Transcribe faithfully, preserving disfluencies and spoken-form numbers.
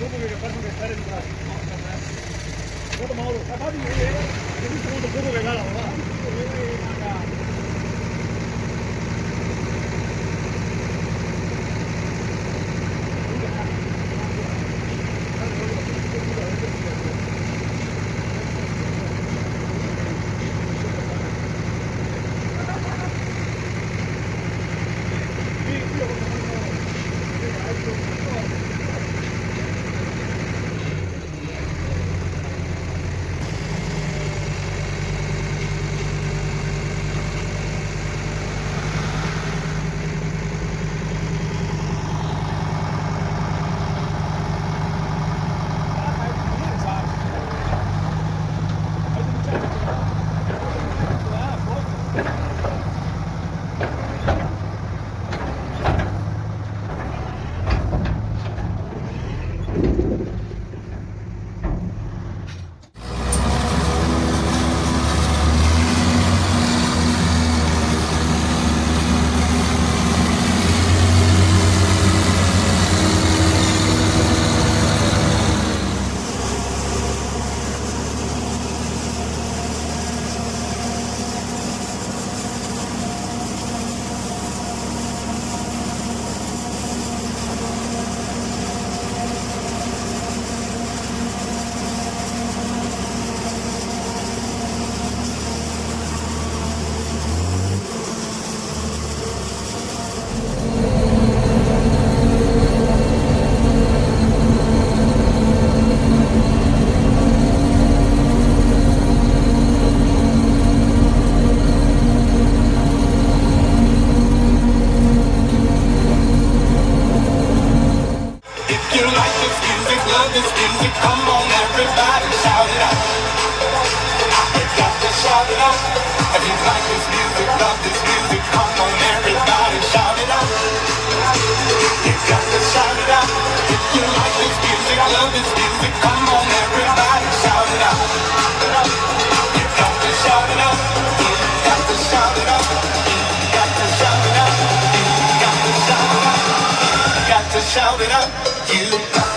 Dopo che penso che stare in casa. Guarda Mauro, ma guarda che, che questo mondo poco che gala, va. If you like this music, love this music, come on, everybody, shout it out. You got to shout it out. If you like this music, love this music, come on, everybody, shout it out. You got to shout it out. If you like this music, love this music, come on, everybody, shout it out. You got to shout it out. You got to shout it out. You got to shout it out. You got to shout it out. You